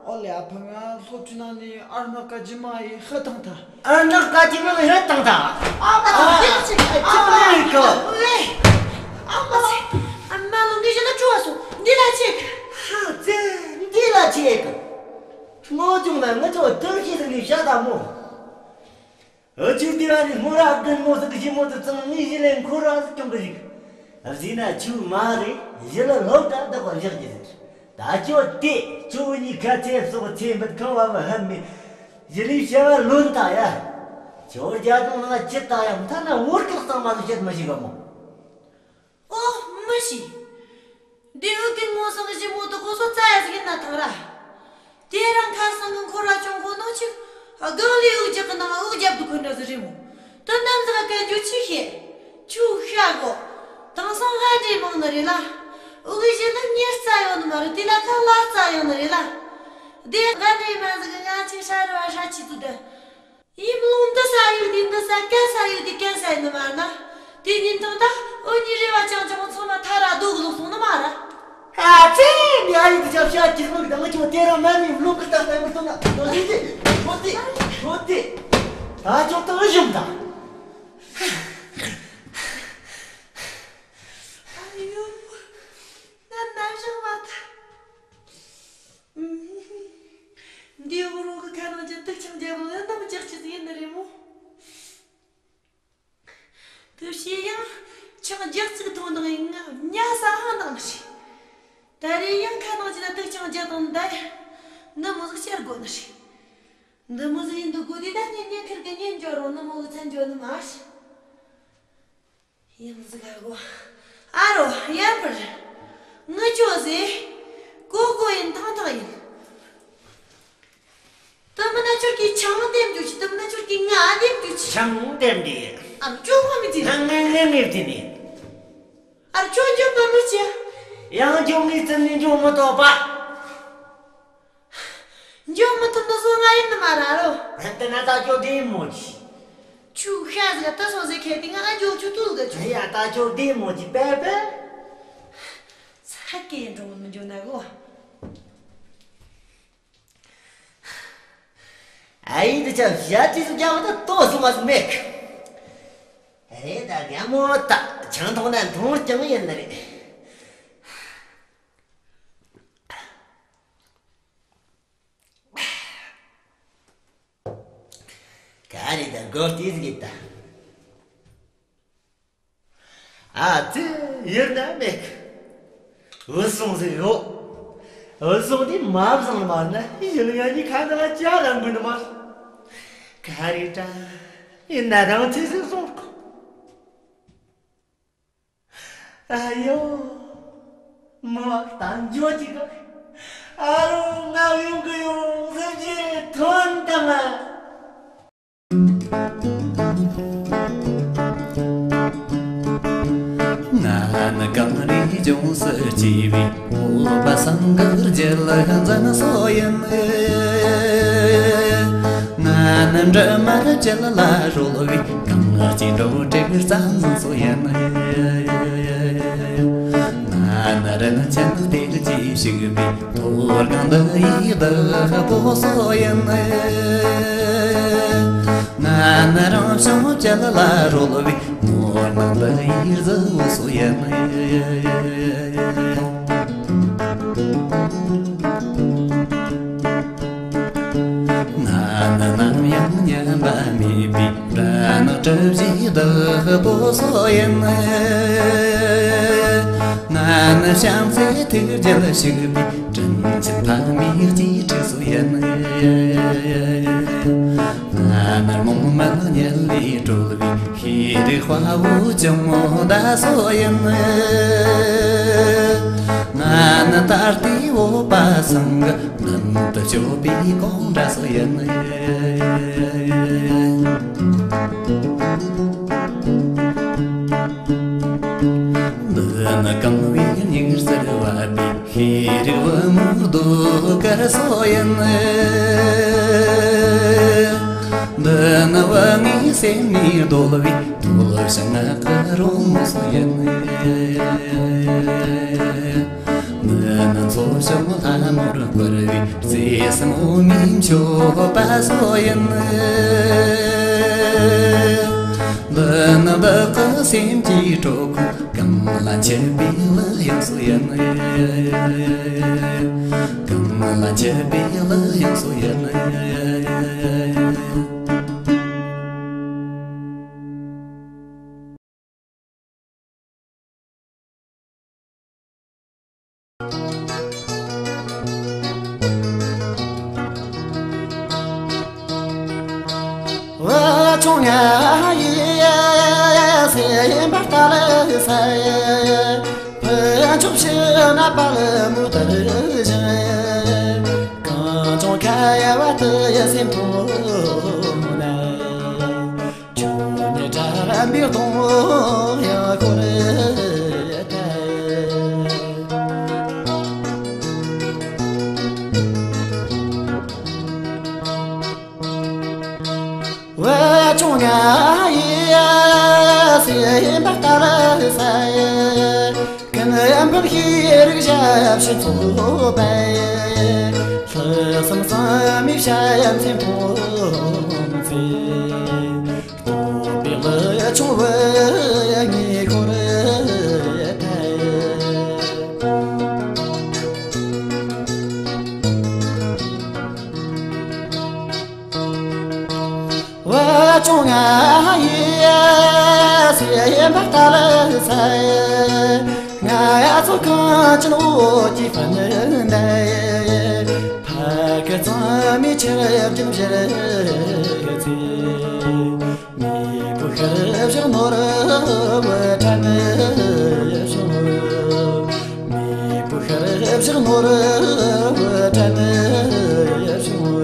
ཨོ་ལེ། ཨ་ཕ། ང་སློབ་གྲྭའི་ནང་ནས་ཨར་ནག་ཀ་ཇི་མ་ཡིས་ཕུད་བཏང་ད། ཨར་ནག་ཀ་ཇི་མ་ཡིས་ཕུད་བཏང་ད། ཨ་མ་ཨ། ཨ་ཙི། ཨ་ཙི། ཨ་ཙི། ཨ་མ་ལོ། ངས་ཞི་ལི་བྲོ་བ་སོང་། འདི་ལ་ཆེ་གི། ཧ་ཙི། འདི་ལ་ཆེ་གི། སྔོ་ཆུང་ན་ང་ཚོ་དུར་ཤི་ཟིག་ནས་བཤད་ད་མོ། འུ་ཆོས་དེ་བ་ནི་སྔོ་ར་རྒན་མོ་ཟིག་གི་ཞི་མོ་དུ་ཙང་ངས་ཞི་ལེ་འཁོར་ར་ཟིག་སྐྱོང་གི་རིག། བཟས་ན་ཆུ་མ་རེད། ཞི་ལི་སློབ་གྲྭ་བདག་པ་བཞག་གི་ཟེར། ད་ཁྱོད་དེ་ཁྱོད་གཉིས་ཁ་ཚེ་སྲོག་ཚེ་འབུད་གང་བ་བ་ཧམ་མེད། ཞི་ལིའི་བྱ་བ་ལོན་ད་ཡ། ཁྱོད་རྒྱ་གྲོང་ནང་ཅི་ད་ཡ། མཐའ་ན་བོར་ཀག་གཙང་མ་ཟིག་བཤད་མི་ཤེས་ག་མོ། ཨོ། མི་ཤེས། འདི་འུ་གི་ངོ་སང་གི་ཞི་མོ་དུ་ཁོ་སོ་རྩ་ཡ་ཟིག་ཡིན་ན་ཐང་ར། དེ་རང་ཁ་སང་གི་འཁོར་བ་ཅུང་གོ་ནོ་ཅིག་སྒང་ལས་འུ་རྒྱག་གི་ནང་འུ་རྒྱབ་དུ་འཁོར་འདྲ་ཟིག་རེད་མོ། དོན་དམ་ཟིག་ག་གན་རྒྱུ་ཆི་ཤེས། ཆུ་ཤ་གོ། དེང་སང་ཧ་འདྲེ་མང་ནི་རེད་ལ། འུ་གི་ཞི་ལི་མྱི་རྩ་ཡོད་ནི་མ་རེད། དེ་ལ་ཁ་ལ་རྩ་ཡོད་ནི་རེད་ལ། དེ་ཧ་འདྲེ་མ་ཟིག་གི་ང་ཆེ་ཧྲ་རི་བ་ཧྲ་ཆི་ཚུལ་དུ། ཡིན་ལུང་འདི་ས་ཡོད་དེ་འདི་ས། གན་ས་ཡོད་དེ་གན་ས་ཡིན་ནི་མ་རེད་ན། དེ་ཉིན་ཐང་ད་འུ་གཉིས་རེ་བ་ཅང་ཅང་ཚང་མ་ཐ་ར་རྡོ་གི་ལོག་སོང་ནི་མ་རེད། ཨ་ཙི། ནི་ཨ་ཡིན་དུ་ཅང་བཤད་ཀྱི་སོང་གི་ད་ང་ཁྱོད་དེ་རང་མ་ནི་ལུང་གི་ལྟ་ལྟ་མི་སོང་ན། ལོ་ཟིག་ཟིག་ལོ་ཟིག་ལོ་ཟིག་ད་ཁྱོད་ད་འུ་ཞུམ་ད། ཨ་ཡོ། ན་ན་ཞག་མ་ཐག་འདི་འུ་རོ་གི་ཁ་ནང་ཅི་དུག་ཆང་རྒྱག་ནོ་ཡང་ནམ་རྒྱག་ཆི་ཟིག་ཡིན་ནི་རེད་མོ། དུ་ཤེས་ཡང་ཆང་རྒྱག་ཚིག་མཐོང་དང་ཡིན་ང་ཉ་ས་ཧང་དང་ནི་རེད། ད་རེས་ཡང་ཁ་ནང་ཅི་ན་དུག་ཆང་རྒྱག་དང་ད་ཡ་ནི་མོ་ཟིག་བཤད་དགོ་ནི་རེད། འདི་མོ་ཟིག་ཡིན་འདུག་གོ་དེ་ད་ཉིན་ཉིན་ཁིར་གི་ཉིན་འཇོ་རོ་ནི་མོ་གི་མཚན་འཇོ་ནི་མ་རེད། ཡང་ཟིག་ག་གོ། ཨ་རོ། ཡར་འཕུར། ངི་ཅོ་ཟེ། གོ་གོ་ཡིན། ཐང་ཐང་ཡིན། དུ་མི་ན་ཆོར་གི་ཆང་འདེམས་རྒྱུ་ཆི། དུ་མི་ན་ཆོར་གི་ང་འདེམས་རྒྱུ་ཆི། ཆང་འདེམས་རྒྱུ། ཨ་རོ། ཅོ་ཁོ་མི་ཚེ་ནི། ང་ང་ངའི་མི་ཚེ་ནི། ཨ་རོ། ཅོ་འཇོ་པ་མི་ཆེ། ཡང་འཇོ་ངའི་ཚེ་ནི་འཇོ་མི་ཐོག་པ། འཇོག་མི་ཐུབ་ན་སོ་ང་ཡིན་ནི་མ་ར་རོ། ཧན་ཏེ་ན་ད་ཁྱོད་བདེ་མོ་ཅི། ཆུ་ཤ་ཟིག་ལ་ད་སོ་ཟེ་ཁེ་ཏི་ང་འཇོག་ཆུ་ཏུལ་ག་ཆུ། ཡ་ད་ཁྱོད་བདེ་མོ་ཅི་པེ་པེ། ཚ་གེ་འགྲོ་མི་འཇོག་ན་གོ། ཨ་ཡིན་དུ་ཆ་བྱ་ཅི་སུ་རྒྱ་བ་ད་ཏོ་སུ་མ་སུ་མེད། རེད་ད་རྒན་མོ་ད་ཆང་འཐུང་ན་འཐུང་རྐྱང་ཡིན་ནི་རེད། གོ་ལྟོས་ཟིག་ཡིན་ད། ཨ་ཙི། ཡིན་ན་མེད་གི། བུད་སོང་ཟིག་ཡོད། བུད་སོང་དུས་མ་བཟང་ནི་མ་ན་ཡིན། ང་གཉིས་ཁ་ན་ལ་ཅ་ར་འགུལ་ནི་མ་རེད། ག་རེ་དྲ་ཡིན་ན་རང་ཚེ་ཟིག་སོང་གོ། ཨ་ཡོ། མོ་བ་གི་དང་འཇོ་ཅིག་ག་ཨ་རོ། ང་ཡོང་གི་ཡོད། གཟི་བརྗིད་ཐོན་དང་ང་། ང་ནི་གངས་རིའི་ལྗོངས་སུ་སྐྱེས་པའི་སྤོབས་པ་སེང་གེ་རྒྱལ་མཚན་སོགས་ཡིན། ང་ནི་འབྲི་མར་བཅུད་ལ་རོལ་བའི་གངས་སྐྱེས་འགྲོ་དྲུག་རྩྭ་མང་སོགས་ཡིན། ང་ནི་རིན་ཆེན་གཏེར་གྱིས་བྱུགས་པའི་མཐོ་སྒང་འདི་ཡི་བདག་པོ་སོགས་ཡིན། ང་ནི་རང་བྱུང་བཅུད་ལ་རོལ་བའི་ནོར་གནག་འདི་ཡི་གཟི་འོད་སོགས་ཡིན། ང་ནི་ནམ་ཡང་ཉམས་པ་མེད་པའི་སྦྲ་ནག་གྲུ་བཞིའི་བདག་པོ་སོགས་ཡིན། ང་ནི་བྱམས་བརྩེའི་ཐུགས་རྒྱུད་ཕྱུག་པའི་དྲིན་ཆེན་ཕ་མའི་གཅེས་ཕྲུག་སོགས་ཡིན། ང་ནི་རྨོངས་མུན་གཉིད་ལས་གྲོལ་བའི་ཤེས་རིག་དཔའ་བོ་ཅོ་མོ་ཟླ་སོགས་ཡིན། ང་ནི་ད་ལྟའི་བོད་པ་སེང་གེ་མདུན་དུ་སྐྱོད་པའི་གོང་འདྲ་སོགས་ཡིན། འདི་ནི་གངས་བུའི་སྙིང་གསེར་བབས་པའི་ཤེས་རིག་བུ་མོ་ཟློས་གར་སོགས་ཡིན། འདི་ནི་བུ་ངའི་སེམས་ནས་བརྡོལ་བའི་སྟོད་ཞབས་ངག་གི་རོལ་མོ་སོགས་ཡིན། འདི་ནི་མཚོ་བྱང་ལྷ་མོར་བསྐུར་བའི་བརྩེ་སེམས་འོ་མའི་མཆོད་པ་སོགས་ཡིན། འདི་ནི་བདག་གི་སེམས་ཀྱི་གྲོགས་པོ་གངས་ལ་འཁྱིལ་པའི་གླུ་དབྱངས་སོགས་ཡིན། གངས་ལ་འཁྱིལ་པའི་གླུ་དབྱངས་སོགས་ཡིན། བུ་ཆུང་ང་ཡི་སེམས་པ་ལྟ་ལ་ས་ཡི། ཕུན་ཚོགས་ཕྱི་ན་པ་ལ་མུ་ལྟར་བཞིན། གངས་ལྗོངས་ཁ་ཡ་བ་དུ་ཡ་སེམས་ཐོག་ན། ཁྱོད་ཉིད་དྲན་པའི་གདོང་ཡང་ཁོར་ཐལ། བུ་ཆུང་ང་ཡི་སེམས་པ་ལྟར་ས་ཡི། ཀུན་མཁྱེན་ཤེས་རིག་ཞབས་ཕྱི་ཚོགས་པས། ལྷག་བསམ་ཟབ་མོས་བྱ་ཡ་མཚན་ཕོ་མཚན། སྟོན་པའི་ལུས་ཆུང་བུ་ངས་ཁོར་ཐལ། བུ་ཆུང་ང་ཡི་སེམས་པ་ལྟ་ལ་ས་ཡི། ང་ཡ་ཚོ་གངས་ཅན་འོད་ཀྱི་སྤུན་ཟླ་ཡི། ཕ་སྐད་གཙང་མའི་ཆར་རྒྱུན་བཞུར་ཚེ། མེས་པོའི་ཤུལ་བཞག་ནོར་བུ་དྲན་བྱུང་། མེས་པོའི་ཤུལ་བཞག་ནོར་བུ་དྲན་བྱུང་།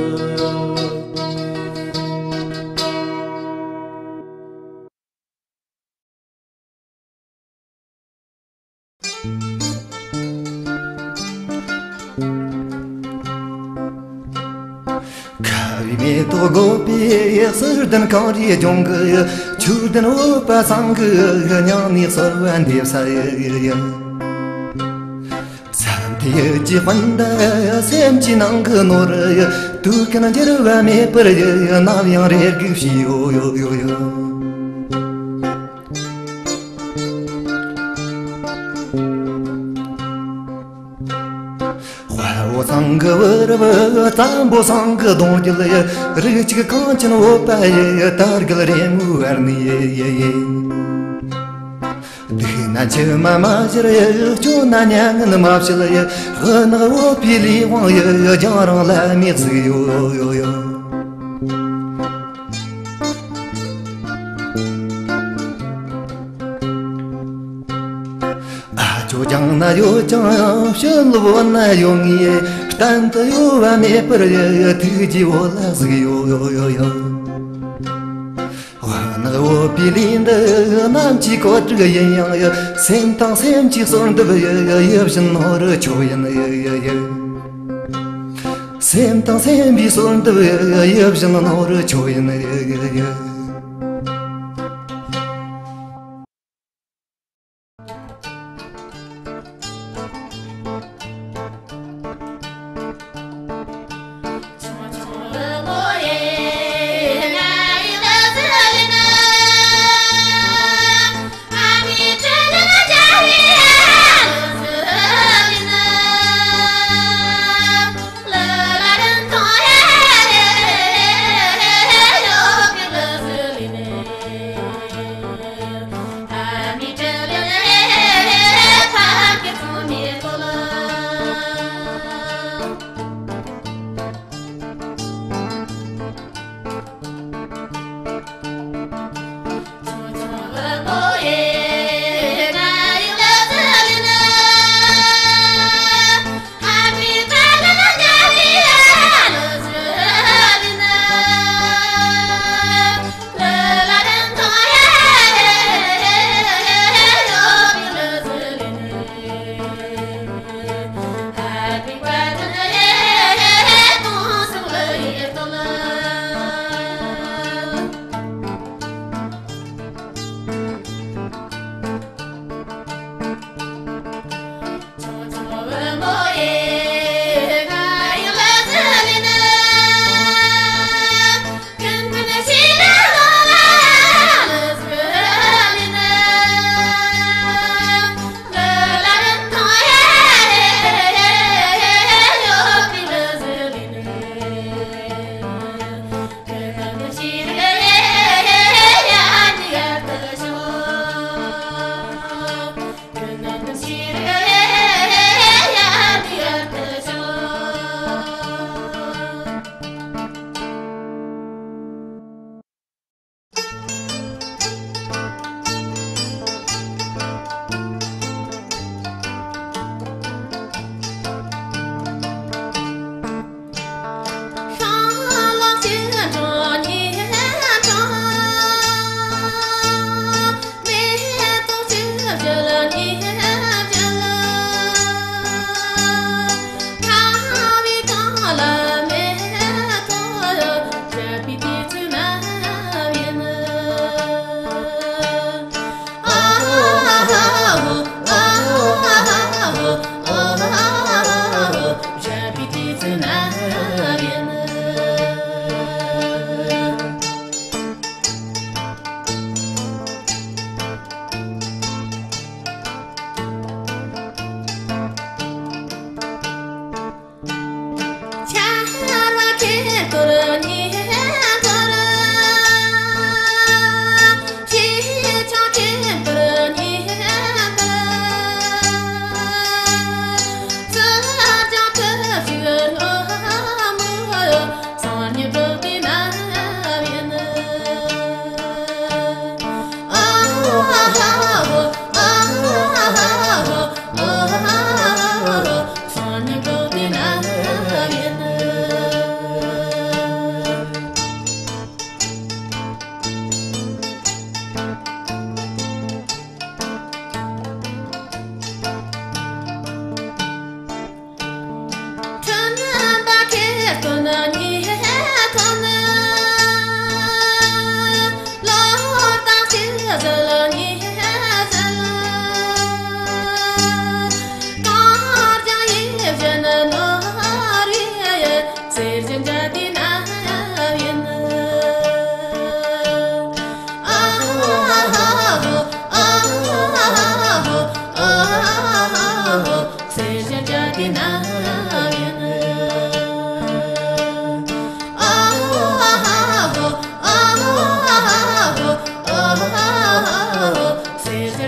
ཁ་བའི་མེ་ཏོག་དགོད་པའི་ཟུར་ལྡན་གངས་རིའི་ལྗོངས་ཀྱི། ཆོས་ལྡན་བོད་པ་སེང་གེ་སྙིང་ནས་གསོལ་བ་འདེབས་ས་ཡིན། བསམ་གཏན་གྱི་སྤུན་ཟླ་སེམས་ཀྱི་ནང་གི་ནོར། དུས་ཀུན་འགྱུར་བ་མེད་པར་ནམ་ཡང་རེ་སྒུག་བྱོས། དཔའ་བོ་སེང་གེ་བུ་རབས་བཙན་པོ་སེང་གེ་གདུང་རྒྱུད། རིགས་གཅིག་གངས་ཅན་བོད་པ་ཡི། དར་རྒུད་རེ་མོའི་བར་ནས་ཡི། སྡུག་ན་མཆི་མ་མ་བཞུར་ཡི། སྐྱོ་ན་མྱ་ངན་མ་བྱེད་ཡི། སྤུ་ནག་བོད་པའི་ལས་དབང་ཡི། རྒྱང་རིང་ལ་མེད་ཟིག་ཡོད། ཨ་ཅོ་རྒྱང་ན་ཡོད་ཀྱང་ཕྱི་ལོགས་ན་ཡོད་ངེས། གཏན་དུ་གཡོ་བ་མེད་པར་ཡོད། ཐུགས་རྗེ་བོ་ལ་ཟིག་ཡོད། བ་ནག་བོད་པའི་ལས་འདི་ནམ་གྱི་གོ་སྒྲིག་ཡིན་ཡང་ཡོད། སེམས་དང་སེམས་ཀྱི་སོར་འདེབས་ཡོད། ཡིད་བཞིན་ནོར་མཆོག་ཡིན་ཡོད། སེམས་དང་སེམས་པའི་སོར་འདེབས་ཡོད། ཡིད་བཞིན་ནོར་མཆོག་ཡིན་ཡོད།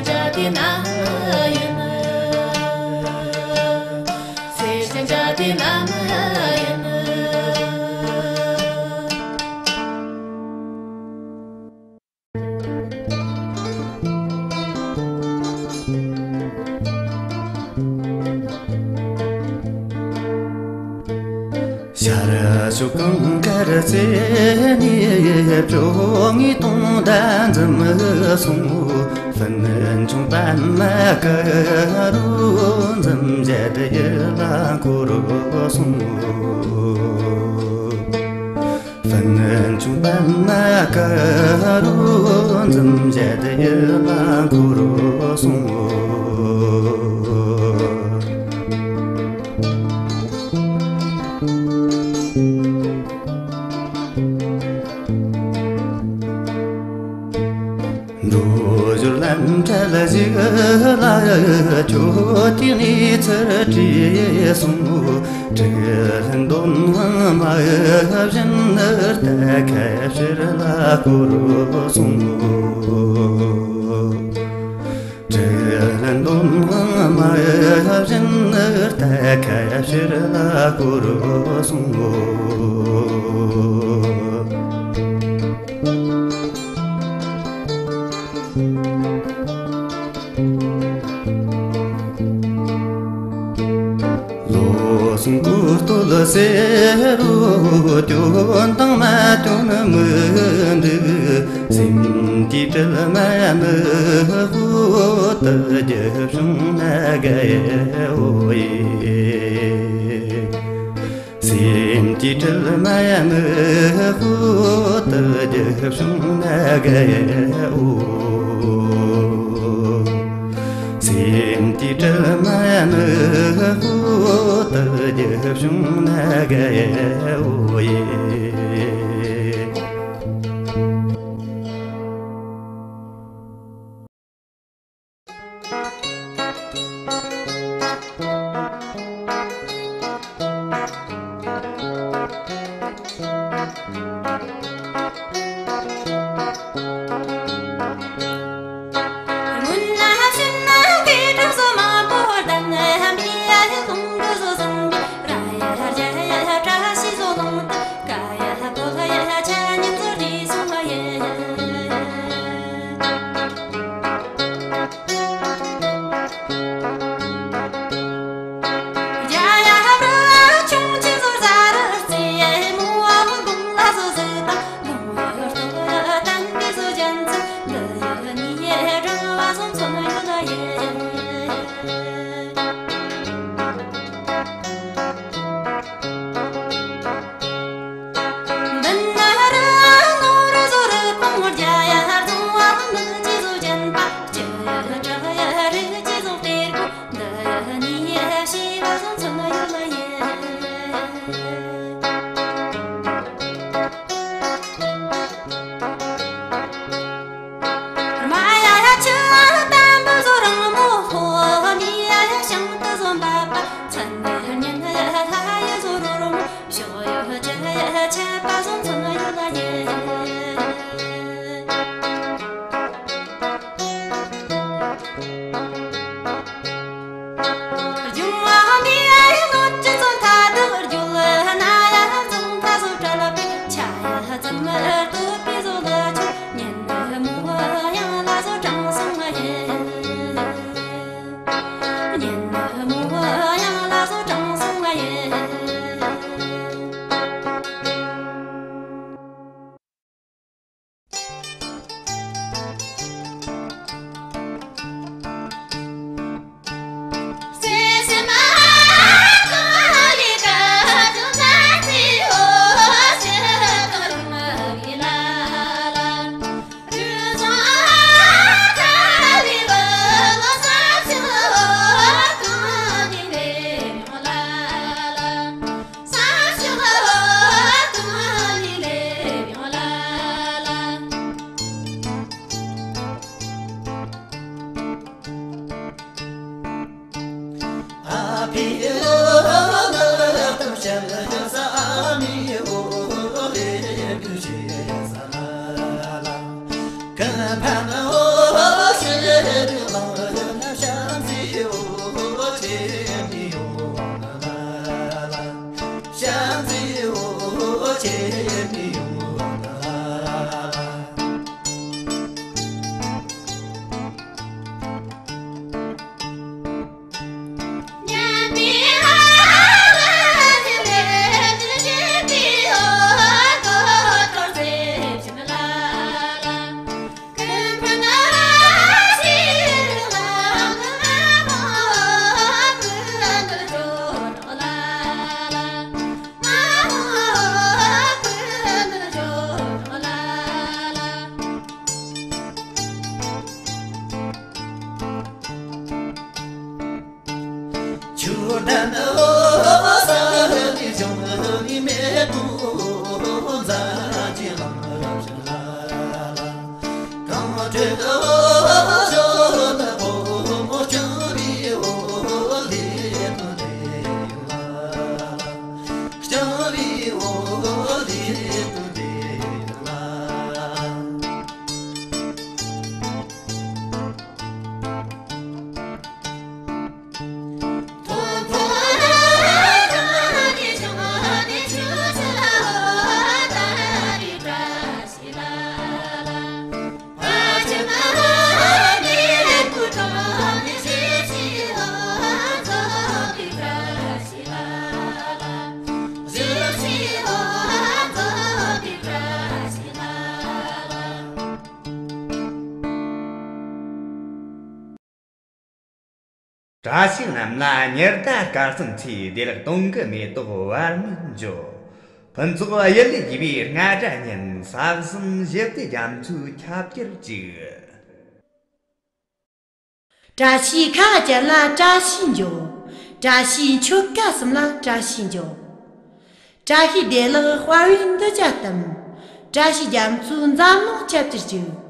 བྱ་དེ་ན་ཡིན། སེམས་ཅན་བྱ་དེ་ན་ཡིན། ཤར་ཕྱོགས་གངས་དཀར་རྩེ་ནས། བཅོ་ལྔའི་སྟོང་ཟླ་འཛུམ་སོང་། ཧྥུན་ཆུང་པདྨ་དཀར་པོ། འཛུམ་བཞད་ཡུལ་ལ་འཁོར་སོང་། ཧྥུན་ཆུང་པདྨ་དཀར་པོ། འཛུམ་བཞད་ཡུལ་ལ་འཁོར་སོང་། འགྲོ་ཞོར་ལམ་འཕྲལ་ཞིག་ལ། ཁྱོད་དེ་ནས་ཚུར་བྲོས་སོང་། དྲིན་ལན་འདོན་མ་བཞིན་ནི། རྟ་ཁ་ཕྱིར་ལ་བསྐོར་སོང་། དྲིན་ལན་འདོན་མ་བཞིན་ནི། རྟ་ཁ་ཕྱིར་ལ་བསྐོར་སོང་། ལོ་གསུམ་གོ་སྟོད་ཟེར་རོ། སྐྱོན་དང་མ་སྐྱོན་མི་འདུག། སེམས་ཀྱི་དྲིལ་མ་ནི་ཧོ། དུ་རྒྱུ་བྱུང་ན་དགའ་ཡེ་འོ་ཡེ། སེམས་ཀྱི་དྲིལ་མ་ནི་ཧོ། དུ་རྒྱུ་བྱུང་ན་དགའ་ཡེ་འོ། སེམས་ཀྱི་དྲིལ་མ་ནི་ཧོ། དུ་རྒྱུ་བྱུང་ན་དགའ་ཡེ་འོ་ཡེ། བཀྲ་ཤིས་རྣམས་ལ་ཉི་ཟླ་སྐར་གསུམ་ཚེས་བདེ་ལེགས། སྟོན་གྱི་མེ་ཏོག་བར་མེད་འཇོ། ཕུན་ཚོགས་གཡུལ་ལས་རྒྱས་པའི་རྔ་སྒྲ་སྙན། ས་གསུམ་ཞི་བདེ་རྒྱ་མཚོའི་ཁྱབ་འགྱུར་ཅིག། བཀྲ་ཤིས་ཁ་ཅན་ལ་བཀྲ་ཤིས་འཇོ། བཀྲ་ཤིས་ཆོལ་ཁ་གསུམ་ལ་བཀྲ་ཤིས་འཇོ། བཀྲ་ཤིས་བདེ་ལེགས་དཔལ་བེ་འདི་ཅག་གཏམ། བཀྲ་ཤིས་རྒྱ་མཚོའི་འཛམ་གླིང་ཁྱབ་འགྱུར་ཅིག།